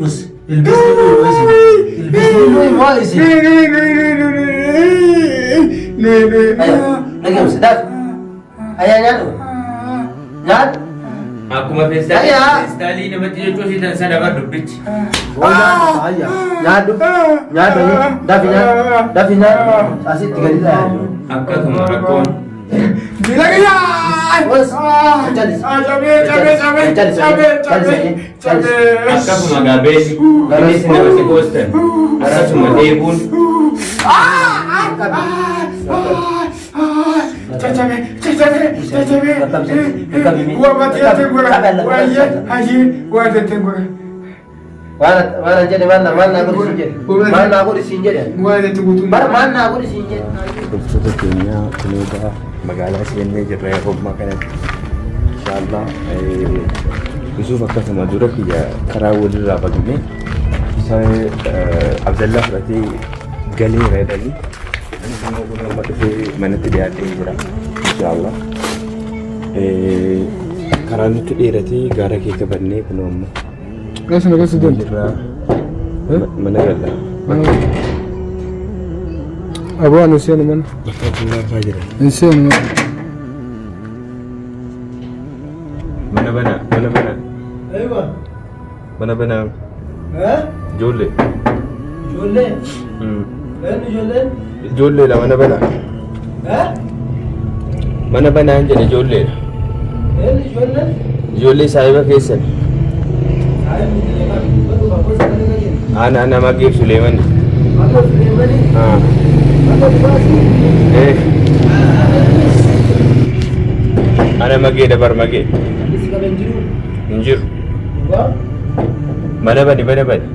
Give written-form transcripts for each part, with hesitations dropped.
Us. Ilbiisni nuyi isin. Ilbiisni nuyi moo isin? Ayya. Dhageemsi dafi. Ayya nyaadhu. Nyaadhu. Akkuma feestaalii Ayyaa. feestaalii namatti jechuun sana bar dubbichi. Ayya. Nyaadhu. Nyaadhu. Dafi nyaadhu. Dafi nyaadhu. Asitti gadi dhaabu. Akkasuma rakkoon. Os. Calis. Calis. Calis. Akkasuma gaabeessi innis nama si goostan. Akkasuma deebuun Waan waan jedhe maal na maal naa godhi siin jedhe. Maal naa godhi siin jedhe. Bara maal naa godhi siin jedhe. Hordoftoota keenya kunuunsa magaalaa seennee jirra yeroo ammaa kanatti. Inshaallah Yusuf akkasuma dura kiyya karaa walirraa baqnee isa Abdallaa fudhatee galeera jedhanii anis immoo kun amma dhufee manatti dhiyaatee jira. Inshaallah karaa nutti dheeratee gaara keessa bannee kunoo amma Eessa na keessa deemtu? jirra mana galla. Aboo ani seenu mana. Bakka Abdullaa fa'aa jira. Hin seenu mana. Mana banaa, mana banaa, Aywa. mana banaa. Eh? Ijoollee. Ijoollee. Eenyu ijoolleen? Ijoolleedha mana banaa. Eh? Mana banaa hin jedhe ijoolleedha. Eenyu ijoolleen? Ijoollee saahiba keessan. Ana ana Mageef Suleemani. Ah. Eh. Ana Magee dabar Magee. Hin jiru. Mana bani mana bani.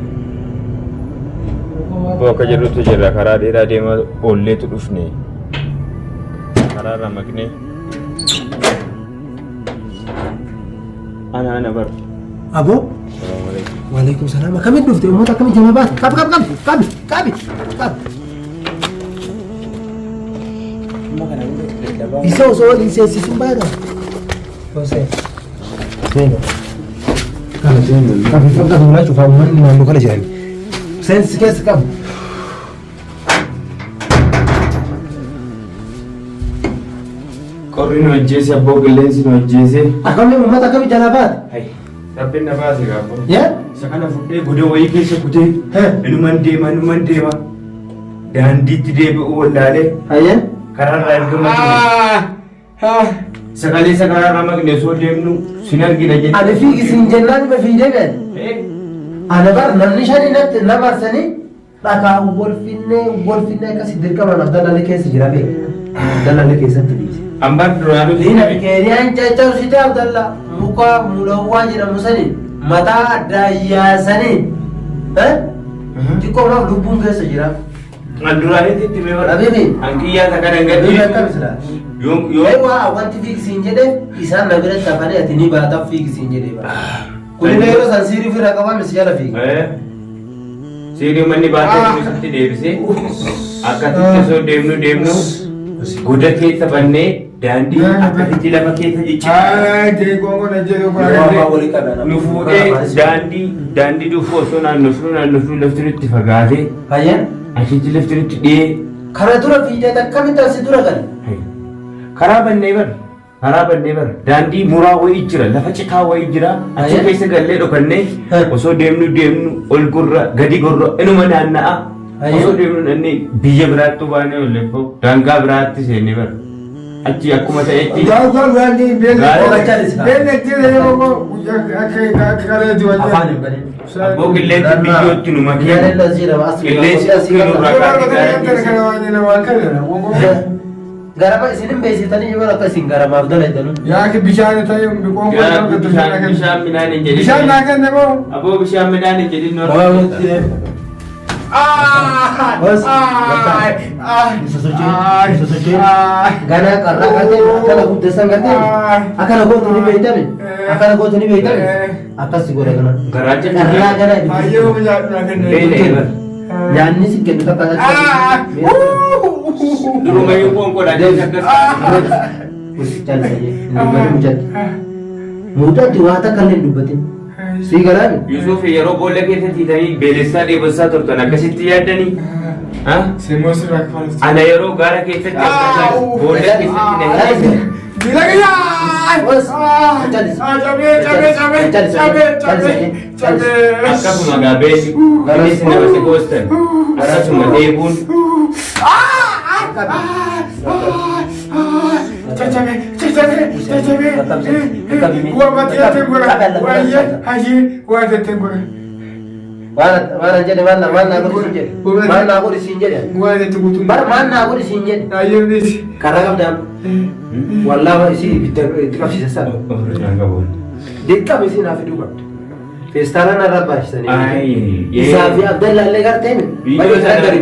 Bakka jirrutti jirra karaa dheeraa deemaa oolleetu dhufne. Karaa irraa maqnee. Ana ana bar. Aboo. Waalaikum salaam. Akkamitti dhufte? Uummata akkamitti jala baate? Qabi qabi qabi qabi qabi qabi. Isa osoo waliin seensisuun baata. Osee. Seena. Kana seena. Qabi qabi qabi ulaa cufaa uummanni naannoo kana jiran. Seensi keessa qabu. Qorri nu ajjeese abboo qilleensi nu ajjeese. Akkamitti uummata akkamitti jala baate? Hai. Rabbiin na baase gaafa. Yaa? Isa kana fudhee goda wayii keessa kutee inuman deema inuman deema. Daandiitti deebi'uu wallaalee Hayyee? karaarraa erga maqne. Sagalee isa karaarraa maqne osoo deemnu sin argina jedhe. Ani fiigi siin jennaan dhuma fiigee gale. Ana bar namni shani natti na marsanii dhakaa wal finnee wal finnee akkasii dirqamaan Abdallallee keessa jira beek. Abdallallee keessatti dhiise. Ambar duraanuu Diina Keeriyaan caccabsite Abdalla muka mulawwaa jedhamu saniin mataa addaa yaasanii xiqqoo maaf lubbuun keessa jira. An duraanitti itti mee bara. Habibi. An kiyyaa takka nan Habibi gadhiisu. akkam sila. Yoo yoo Eewwa wanti fiigisiin jedhe isaan na biratti hafanii ati ni baataaf fiigisiin jedhe bara. Kunillee yeroo san siirii ofirraa qabaa misi jala fiiga. Siirii manni baatee kunuunsitti deebisee akkasitti osoo deemnu deemnu goda keessa bannee daandii akkasitti lafa keessa jijjiirra. Nu fuudhee daandii daandii dhufu osoo naannofnu naannofnu lafti nutti fagaatee Hayyee. achitti lafti nutti dhiyee Kana dura fiigee akkamitti asi dura gale? karaa bannee bara. Karaa bannee bara daandii muraa wayii jira lafa citaa wayii jira achi Aye. keessa gallee dhokannee osoo deemnu deemnu ol gurra gadi gurra inuma naanna'a Aye. osoo deemnu dhannee biyya biraatti baanee ol ebboo daangaa biraatti seennee bara achi akkuma ta'etti Afaan hin banin. Abboo qilleensi biyyootti nu makee qilleensi dhukkee nurraa kaatee gaara keessa. Garama isin hin beeksitanii yoo akka isin garamaaf dalaydanu. Yaa bishaan ta'e Yaa bishaan bishaan midhaan hin jedhin. Bishaan naa kenne moo? Aboo bishaan midhaan hin jedhin nurraa. Ganaa qarraa gartee akkana guddasan gartee akkana gootu ni beektame akkana gootu ni beektame akkas godha kana. Garaacha Qarraa ganaa Hayyoo bishaan naa kenne. Beela bara. Nyaanni si kennu takka Durumayyuu qoonqoodhaan jecha akkas. Mucatti waa takka illee hin dubbatin. Sii galaami. Yusuf yeroo boolla keessa tiitanii beelessaa dheebossaa turtan akkasitti yaaddanii? Ha? Simmoo sirraa kafaltu. Ana yeroo gaara keessatti boolla keessatti na hidhatan. Miila kiyyaa! Cabee cabee cabee cabee cabee cabee. Akkasuma gaa beelli innis nama si goostan akkasuma dheebuun Caccabee caccabee caccabee. Waa baatee gora. Wayyee hayyee waa jettee gora. Waan waan jedhe maal maal naa godhi siin jedhe. Maal naa godhi siin jedhe. Waa jette guutuun. Bar maal naa godhi siin jedhe. Hayyee miti. Karaa qabdaa. Wallaahi isii ibidda itti qabsiisa sana. Ofirraan qabuun. Dirqama isii naa fiduu qabdi. Feestaala narra baasisanii. Ai, Isaa fi Abdallaallee garteen. Viidiyoo sana argee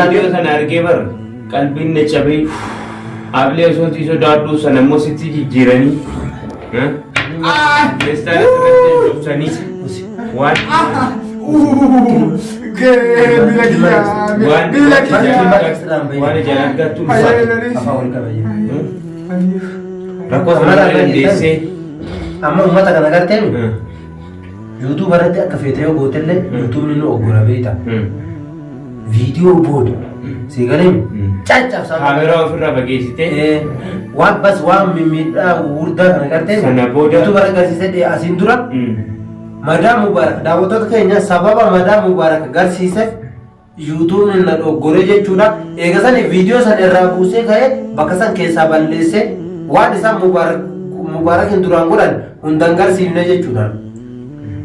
viidiyoo sana argee bar qalbiin na cabee ablee osoo tii sodaadhu sana immoo sitti jijjiiranii feestaala sirratti cobsanii waan Miila kiyyaa. waan Miila kiyyaa. waan ijaan argattu Hayyee laliis. Afaan wal qabayyee. rakkoo sana dandeessee Amma uummata kana garteen yuutuub irratti akka feete yoo gootellee yuutuubni nu oggora beekta. Viidiyoo booda si galeen caccabsaa. Kaameraa ofirraa fageessitee Waan bas waan mimmiidhaa gurguddaa kana garteen Sana booda- yuutuub irra agarsiisee asiin dura madaa mubaarak daawwattoota keenya sababa madaa mubaarak agarsiiseef yuutuubni na doggore jechuudha. Eega sani viidiyoo san irraa buusee ka'ee bakka san keessaa balleessee waan isaan mubaarak mubaarakin duraan godhan hundan garsiifne jechuudha.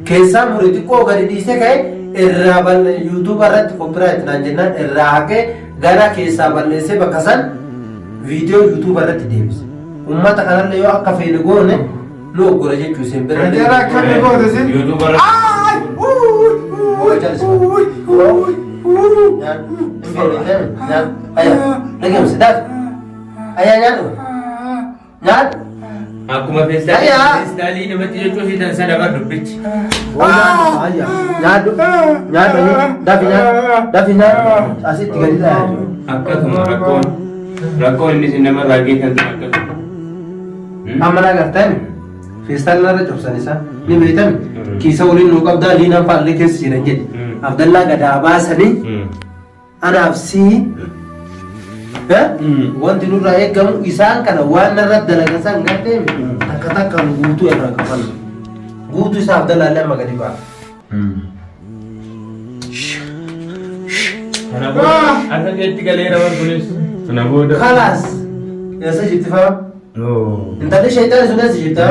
Keessaa murii xiqqoo gadi dhiisee ka'ee irraa balle yuutuuba irratti copyright naan jennaan irraa haqee gara keessaa balleessee bakka san viidiyoo yuutuuba irratti deebise. Uummata kanallee yoo akka feene goone nu oggora jechuu isin bira. Jara akkami goote sin? Yuutuuba irratti Nyaadhu. Hin feene nyaadhu. Ayyaa. Dhageemsi dafi. Ayyaa nyaadhu. Nyaadhu. Akkuma feestaalii Ayyaa. feestaalii namatti jechuun sana bar dubbichi. Ayyaa. Nyaadhu. Nyaadhu. Dafi nyaadhu. Dafi nyaadhu. Asitti gadi taa'aa jiru. Akkasuma rakkoon rakkoon inni isin namarraa geessan sun akkasuma. Amma na agartan feestaalii narra cobsan isaa ni beektan kiisa waliin nuu qabdaa liinaan fa'aallee keessa jiran jedhe. Abdallaa gadaa baasanii anaaf sii wanti nurraa eegamu isaan kana waan narra dalagan san gartee takka takkaan guutuu irraa kafalu. Guutuu isaa Abdallaallee amma gadi ba'a. Kana booda akka keetti galeera bar kunis. Kana booda. Kalaas eessa jirti fa'aa? Intalli sheexaan sun eessa jirti?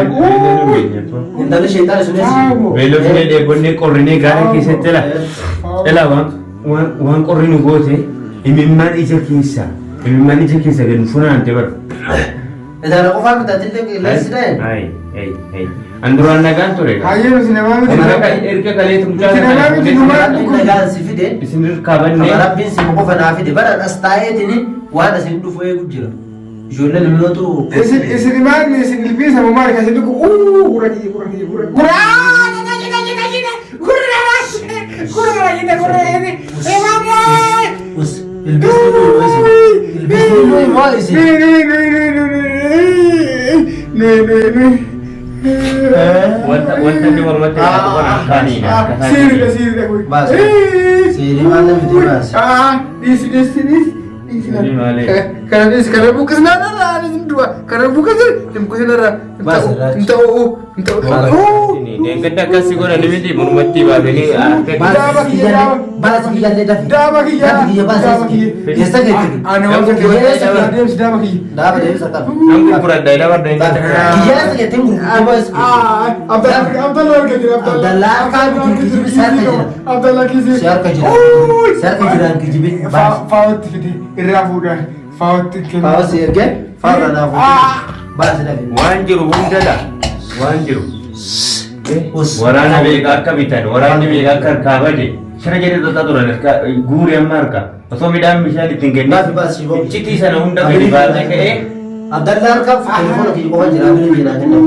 Intalli sheexaan sun eessa jirti? Beelofnee dheebonnee qorrinee gaara keessatti ela. Ela waan waan waan qorri nu goote imimmaan ija keessa imimmaan ija keessa gadi funaante bara. Isaana qofaa miti atillee qilleensi ta'e. Ai ai ai. An duraan nagaan ture. Hayyee nuti namaa miti. Erga erga kaleetu mucaa Itti namaa miti numaa. Rabbiin nagaan si fide. Isin irkaa bannee. Kama rabbiin si qofa naa fide bara as taa'eetini waan asin dhufu eegu jira. Ijoolleen himnootu. Isin isin maal isin ilbiisa moo maal kan isin dhugu uu gurra kiyya gurra kiyya gurra gurra gurra gurra gurra gurra gurra. Us ilbiisni nuyi isin. Ilbiisni nuyi moo isin. Wanta wanta inni mormatti naqatu kana akkaaniidha. Akka Siiriidha siiriidha kun. Baas. Siirii maal namti baas. Dhiisi dhiisi dhiisi. Siirii maali? Kana dhiisi kana buqqisnaa irraa ani hin du'a. Kana buqqisni hin buqqisna irraa hin Baas ta'u irraa. hin ta'u hin ta'u. Deeggadda akkasii godhani miti mormatti baasanii harka Baas kiyyaallee baas kiyyaallee dafi. Daaba kiyya. Dafi kiyya baas. Daaba kiyya. Eessa keetti? Ani waan Eessa deemsi daaba kiyya. Daaba deemsa qaba. Nan gurguradha ila barda hin Kiyyaa eessa keetti gurgurtuu baas. Abdallah arga jira Abdallah harkaa miti kijibi si harka jira. Abdallah kiisii. Si harka jira. Si harka jiraan kijibi baas. Faawatti fide irraa fuudhaa faawatti kenna. Faawwa si ergee faawwa naa fuudhee. Baas dafi. Waan jiru hundadha. Waan jiru. Us. Waraana meeqa akka bitan, waraanni meeqa akka harkaa bade. Shira jedhee xaxaa turan harka guuri amma harka. Osoo midhaan bishaan ittiin kennin. Baasi baasi shiboo. Iccitii sana hunda gadi baasee ka'ee Abdallah harka telefoona kiyya qofa jira abdii jira kenna.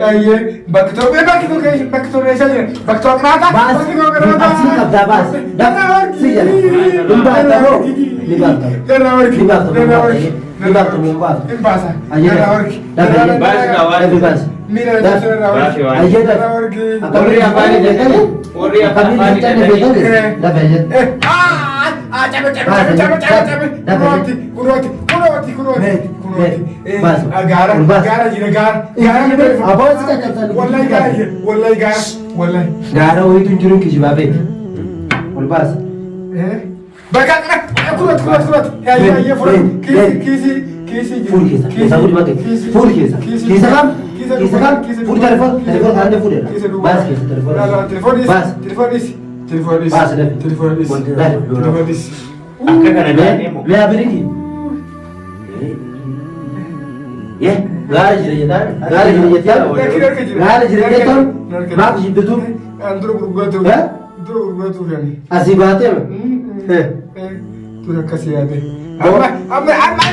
Ayyee bakki tokko bakki tokko bakki tokko eessa jira bakki tokko qiraata Baas. bakki tokko qiraata. Asii qabdaa baas. Daf. Si jala. Hin baata moo? Ni baata. Darraa warqii. Ni baata. Darraa warqii. Ni baaftu moo hin baaftu? Hin baasa. Ayyee Narraa dafi. warqi. Dafi ayyee. Baasi kaa waan. Dafi baasi. Miila na cabse narraa Baasi warqi. waan. Ayyee dafi. Narraa warqi. Akkamiin Warri afaan beekani? Warri afaan Akkamiin hin canne beekani? Dafi ayyee. Eh, ah, ah, cabe, cabe, cabe, cabe, cabe, cabe. Kunooti, kunooti, kunooti, kunooti, Mee, kunooti. mee, Eh, baasi. ah, gaara, Ol baasi. gaara jira, gaara, gaara Eh, jira. aboo si caccabsan. Wallahi gaara jira, wallahi gaara, wallahi. Gaara wayiitu hin jiru kijibaa beeki. Ol baasi. Eh, bakka kana, kunooti, kunooti, kunooti. Hayyee, hayyee, fudhatu. Mee, Kiisii, mee. kiisii, kiisii jira. Fuul keessa. Kiisii, Keessa fuudhi bakka. kiisii, Fuul keessa. kiisii Keessa duwwaa, kam? kiisa Keessa duwwaa, kam? kiisa Fuudhi duwwaa, telefoon. kiisa Telefoon duwwaa. kaanee fuudheera. Kiisa duwwaa. Baasi keessa telefoon. La, la, telefoon dhiisi, Baasi. telefoon dhiisi, telefoon dhiisi, Baasi dafi. telefoon dhiisi, Dafi. telefoon dhiisi. Akka kana taatee moo? Mee abiriiti. Yee gaara jira jettaan gaara jira jettaan Narki narki jira. gaara jira jettaan Narki maaf jibbitu An dura gurguratu. Eh? Dura gurguratu yani. asii baatee Dura akkasii yaade. Amma amma amma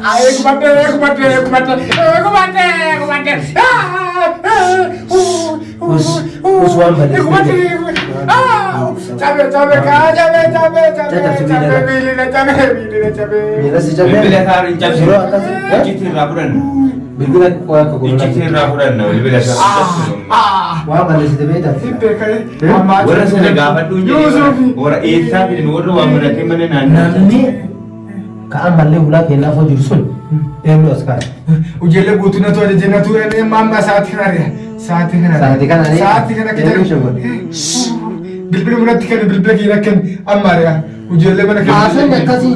Eegumate eegumate eegumate eegumate eegumate. Us us waan balleessite. Eegumate eegumate. Cabe cabe kaa cabe cabe cabe Caccabsi cabe miila. miilina cabe miilina cabe. Miila si cabee. Bilbila isaa hin cabsinu. Yeroo akkasii. Icciitii irraa fudhanna. Bilbila qoyaa akka godhuu Icciitii irraa fudhanna bilbila isaa hin cabsinu. Waan balleessite beektaa? Warra sana gaafadhu hin jedhee warra eessaa fidin warra waan maratee mana naannoo. Namni ka ammallee hulaa keenyaaf hojii jiru sun eenyu as kaa'e? Ujeelle guutuu na tola jenna ture ne mamma sa'aatii kana ari'a. Sa'aatii kana. Sa'aatii kana ari'a. Sa'aatii kana akka Eenyu jedhu. shawwade? Bilbila manatti kennu bilbila kiyya kennu amma ari'a. Ujeelle mana kennu. Haasaan akkasii.